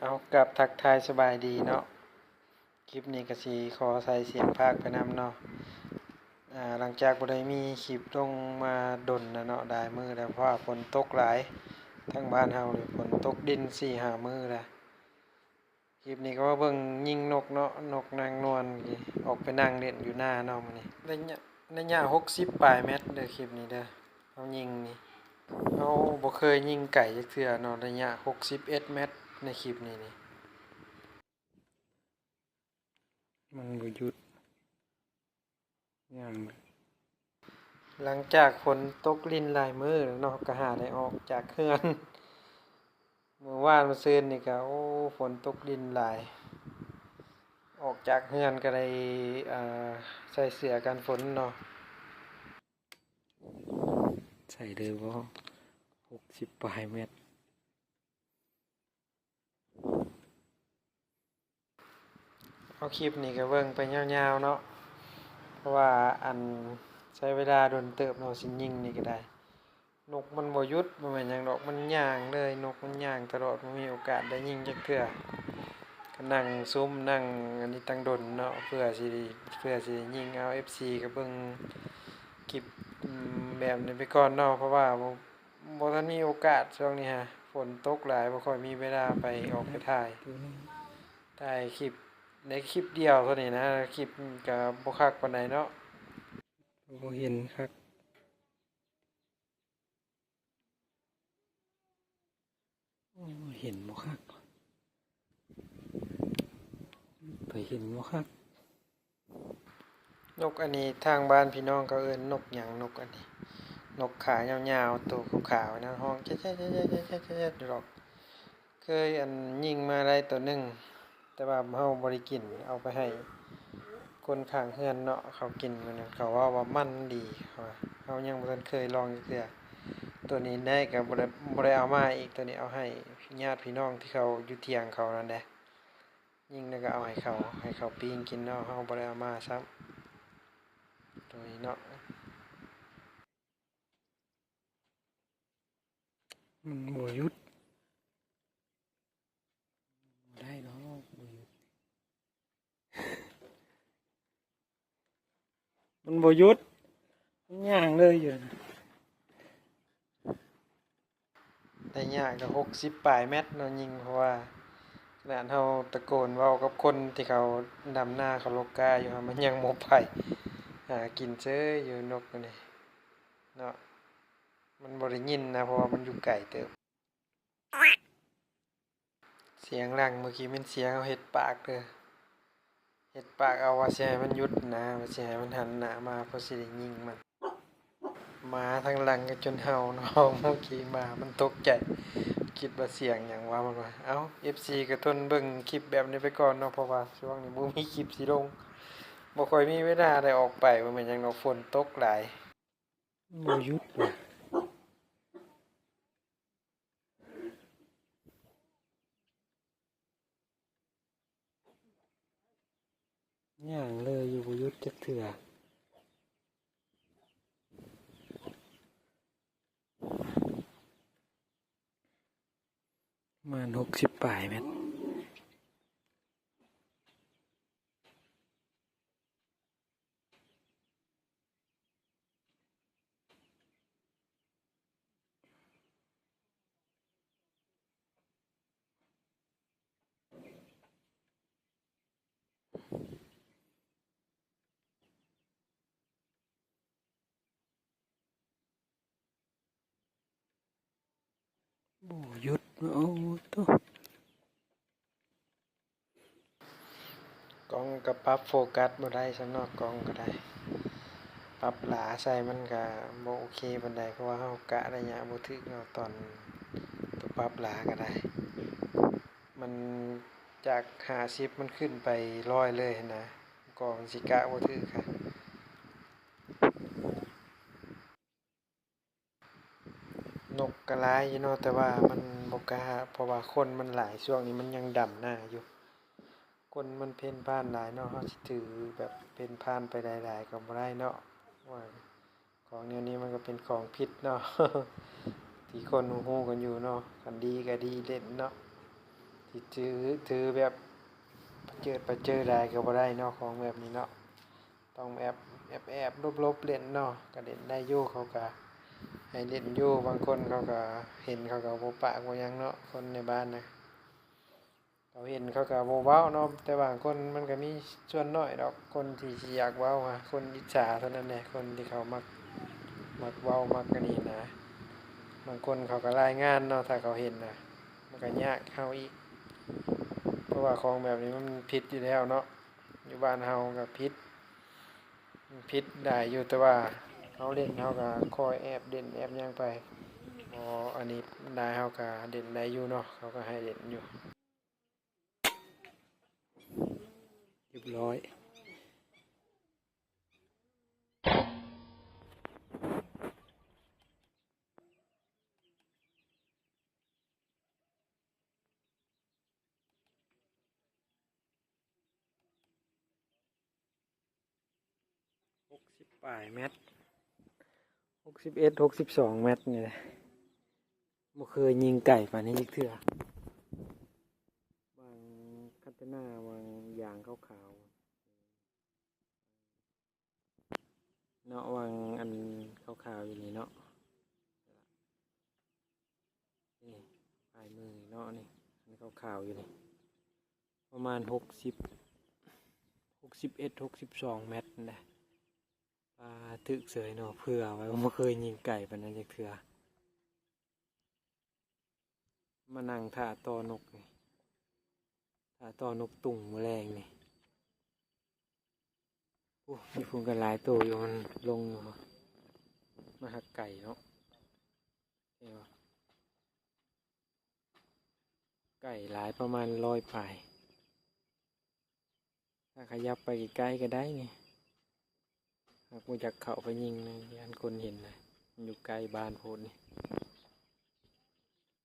ເອົາ ກາບທັກທາຍສະບາຍດີເນາະ. ຄລິບນີ້ກະຊິຂໍໃສ່ສຽງພາກໄປນຳເນາະ. ອາ ຫຼັງຈາກບໍ່ໄດ້ມີຄລິບລົງມາດົນແລ້ວເນາະ, ຫຼາຍມື້ແລ້ວ ເພາະວ່າຝົນຕົກຫຼາຍ. ທາງບ້ານເຮົານີ້ຝົນຕົກດິນສີ່ຫ້າມື້ແລ້ວ. ຄລິບນີ້ກະມາເບິ່ງຍິງນົກເນາະ, ນົກນາງນວນ ອອກໄປນັ່ງຫຼິ້ນຢູ່ນາເນາະມື້ນີ້. ໄລຍະ ໄລຍະຫົກສິບປາຍແມັດເດີ ຄລິບນີ້ເດີ. ເຮົາຍິງນີ້ ເຮົາບໍ່ເຄີຍຍິງໄກຈັກເທື່ອເນາະ, ໄລຍະຫົກສິບເອັດແມັດໃນຄລິບນີ້ນີ້. ມັນບໍ່ຢຸດ ຫຍັງ. ຫຼັງຈາກຝົນຕົກລິນຫຼາຍມື້ແລ້ວເນາະ, ກະຫາໄດ້ອອກຈາກເຮືອນ. ມື້ວານມື້ຊືນນີ້ກະ ໂອ້ ຝົນຕົກລິນຫຼາຍ, ອອກຈາກເຮືອນກະໄດ້ ເອີ ໃສ່ເສື້ອກັນຝົນເນາະ. ໃສ່ເດີບໍ່ ຫົກສິບປາຍແມັດ. ເອົາ ຄລິບນີ້ກະເບິ່ງໄປຍາວໆເນາະ, ເພາະວ່າອັນ ໃຊ້ເວລາດົນເຕີບເນາະ ຊິຍິງນີ້ກະໄດ້. ນົກມັນບໍ່ຢຸດ ບໍ່ແມ່ນຫຍັງດອກ, ມັນຍ່າງເລີຍ, ນົກມັນຍ່າງຕະຫຼອດ, ບໍ່ມີໂອກາດໄດ້ຍິງຈັກເທື່ອ. ກະນັ່ງຊຸມ ນັ່ງອັນນີ້ຕັ້ງດົນເນາະ ເພື່ອຊິ ເພື່ອຊິໄດ້ຍິງ. ເອົາ ເອັຟຊີ ກະເບິ່ງຄລິບ ອືມ ແບບນີ້ໄປກ່ອນເນາະ, ເພາະວ່າບໍ່ ບໍ່ທັນມີໂອກາດຊ່ວງນີ້ຮະ, ຝົນຕົກຫຼາຍ ບໍ່ຄ່ອຍມີເວລາໄປອອກໄປຖ່າຍ ຖ່າຍຄລິບ ໄດ້ຄລິບດຽວເທົ່ານີ້ນະ, ຄລິບກະບໍ່ຄັກປານໃດເນາະ, ບໍ່ເຫັນຄັກ. ໂອ້ ເຫັນບໍ່ຄັກ ໄປເຫັນບໍ່ຄັກ. ນົກອັນນີ້ທາງບ້ານພີ່ນ້ອງເຂົາເອີ້ນນົກຫຍັງ? ນົກອັນນີ້ ນົກຂາຍາວໆ ໂຕຂາວໆ ນະ ຮ້ອງແຈ໊ດໆໆໆຢູ່ດອກ. ເຄີຍອັນຍິງມາໄດ້ໂຕໜຶ່ງ ແຕ່ວ່າເຮົາບໍ່ໄດ້ກິນ ເອົາໄປໃຫ້ຄົນຂ້າງເຮືອນເນາະ ເຂົາກິນມື້ນັ້ນ ເຂົາເວົ້າວ່າມັນດີ ເຂົາວ່າ. ເຮົາຍັງບໍ່ທັນເຄີຍລອງຈັກເທື່ອ. ໂຕນີ້ໄດ້ກະບໍ່ໄດ້ ບໍ່ໄດ້ເອົາມາອີກ, ໂຕນີ້ເອົາໃຫ້ຍາດພີ່ນ້ອງທີ່ເຂົາຢູ່ທ່ຽງເຂົານັ້ນແຫຼະ. ຍິງແລ້ວກະເອົາໃຫ້ເຂົາ ໃຫ້ເຂົາປີ້ງກິນເນາະ, ເຮົາບໍ່ໄດ້ເອົາມາຊ້ຳ ໂຕນີ້ເນາະ. ມັນບໍ່ຢຸດ ບໍ່ໄດ້ດອກ ບໍ່ຢຸດ. ມັນບໍ່ຢຸດ ມັນຍ່າງເລີຍຢູ່ນະ. ໄລຍະກະຫົກສິບປາຍແມັດເນາະຍິງ, ເພາະວ່າຂະໜາດເຮົາຕະໂກນເວົ້າກັບຄົນທີ່ເຂົາດຳນາ ເຂົາລົກກ້າຢູ່ ມັນຍັງບໍ່ໄປ ຫາກິນເຊີຍຢູ່ນົກນີ້ເນາະ. ມັນບໍ່ໄດ້ຍິນນະ ເພາະວ່າມັນຢູ່ໄກເຕີບ. ສຽງຫຼັງເມື່ອກີ້ແມ່ນສຽງເຮົາເຮັດປາກເດີ, ເຮັດປາກເອົາວ່າຊິໃຫ້ມັນຢຸດນະ, ວ່າຊິໃຫ້ມັນຫັນໜ້າມາ ເພາະຊິໄດ້ຍິງມັນ. ໝາທາງຫຼັງກະຈົນເຫົ່າເນາະ, ເມື່ອກີ້ໝາມັນຕົກໃຈ ຄິດວ່າສຽງຫຍັງວະ ມັນວ່າ. ເອົ້າ ເອັຟຊີ ກະທົນເບິ່ງຄລິບແບບນີ້ໄປກ່ອນເນາະ, ເພາະວ່າຊ່ວງນີ້ບໍ່ມີຄລິບຊິລົງ, ບໍ່ຄ່ອຍມີເວລາໄດ້ອອກໄປ, ບໍ່ແມ່ນຫຍັງດອກ ຝົນຕົກຫຼາຍ. ບໍ່ຢຸດຫວະ. ຍ່າງເລີຍຢູ່ ບໍ່ຢຸດຈັກເທື່ອ. ປະມານຫົກສິບປາຍແມັດ. ບໍ່ຢຸດ ໂອ້ໂຕ. ກ້ອງກະປັບໂຟກັສບໍ່ໄດ້ຊ້ຳເນາະ, ກ້ອງກະໄດ້ ປັບຫຼາໃສ່ມັນກະບໍ່ໂອເຄປານໃດ, ເພາະວ່າເຮົາກະໄລຍະບໍ່ຖືກເນາະ ຕອນໂຕປັບຫຼາກະໄດ້. ມັນຈາກຫ້າສິບມັນຂຶ້ນໄປຮ້ອຍເລີຍຫັ້ນນະ, ກໍມັນຊິກະບໍ່ຖືກຫັ້ນ. ນົກກະຫຼາຍຢູ່ເນາະ ແຕ່ວ່າມັນບໍ່ກ້າ ເພາະວ່າຄົນມັນຫຼາຍ, ຊ່ວງນີ້ມັນຍັງດຳນາຢູ່, ຄົນມັນເພນຜ່ານຫຼາຍເນາະ. ເຮົາຊິຖືແບບເພນຜ່ານໄປຫຼາຍໆກະບໍ່ໄດ້ເນາະ, ວ່າຂອງແນວນີ້ມັນກະເປັນຂອງຜິດເນາະ ທີ່ຄົນຮູ້ໆກັນຢູ່ເນາະ. ຄັນດີກະດີເຫຼັ້ນເນາະ, ຊິ ຊິຖື ຖືແບບປະເຈີດປະເຈີດຫຼາຍກໍບໍ່ໄດ້ເນາະ ຂອງແບບນີ້ເນາະ ຕ້ອງແອບ ແອບໆຫຼົບໆເລ່ນເນາະ ກໍເລ່ນໄດ້ຢູ່ ເຂົາກໍໃຫ້ເລ່ນຢູ່ ບາງຄົນເຂົາກໍເຫັນ ເຂົາກໍບໍ່ປາກບໍ່ຫຍັງເນາະ ຄົນໃນບ້ານນະ ເຂົາເຫັນເຂົາກໍບໍ່ເວົ້າເນາະ ແຕ່ບາງຄົນມັນກໍມີສ່ວນໜ້ອຍດອກ ຄົນທີ່ຊິຢາກເວົ້າ ຄົນອິດສາເທົ່ານັ້ນແຫຼະ ຄົນທີ່ເຂົາມັກ ມັກເວົ້າມັກອັນນີ້ນະ ບາງຄົນເຂົາກໍລາຍງານເນາະ ຖ້າເຂົາເຫັນນະ ມັນກໍຍາກເຮົາອີກ ເພາະວ່າຂອງແບບນີ້ມັນຜິດຢູ່ແລ້ວເນາະ ຢູ່ບ້ານເຮົາກໍຜິດ ຜິດຫຼາຍຢູ່ ແຕ່ວ່າເຮົາເລ່ນເຮົາກໍຄອຍແອບເລ່ນແອບຫຍັງໄປ ບໍ່ອັນນີ້ຫຼາຍ ເຮົາກໍເລ່ນໄດ້ຢູ່ເນາະ ເຂົາກໍໃຫ້ເລ່ນຢູ່ ຮຽບຮ້ອຍ. ຫົກສິບປາຍແມັດ ຫົກສິບເອັດ ຫົກສິບສອງແມັດນີ້ແຫຼະ ບໍ່ເຄີຍຍິງໄກປານນີ້ຈັກເທື່ອ ຫວ່າງຄັດຕະໜ້າ ຫວ່າງຢາງຂາວໆ ເນາະ ຫວ່າງອັນຂາວໆຢູ່ນີ້ເນາະ ນີ້ ປາຍມືນີ້ເນາະ ນີ້ ອັນຂາວໆຢູ່ນີ້ ປະມານຫົກສິບ ຫົກສິບເອັດ ຫົກສິບສອງແມັດນັ້ນແຫຼະ ປາ ຖືກເສີຍເນາະ ເຜື່ອໄວ້ ບໍ່ເຄີຍຍິງໄກປານນັ້ນຈັກເທື່ອ. ມານັ່ງຖ້າຕໍ່ນົກນີ້ ຖ້າຕໍ່ນົກຕຸງມື້ແລງນີ້ ໂອ້ ຢູ່ພຸ້ນກໍຫຼາຍໂຕຢູ່ ມັນລົງຢູ່ ມາຫາໄກເນາະ ເຫັນບໍ່ ໄກຫຼາຍ ປະມານຮ້ອຍປາຍ. ຖ້າຂະຫຍັບໄປໃກ້ໆກໍໄດ້ນີ້ ຫາກບໍ່ຢາກເຂົ້າໄປຍິງນະ ຢ້ານຄົນເຫັນນະ ມັນຢູ່ໃກ້ບ້ານໂພດນີ້.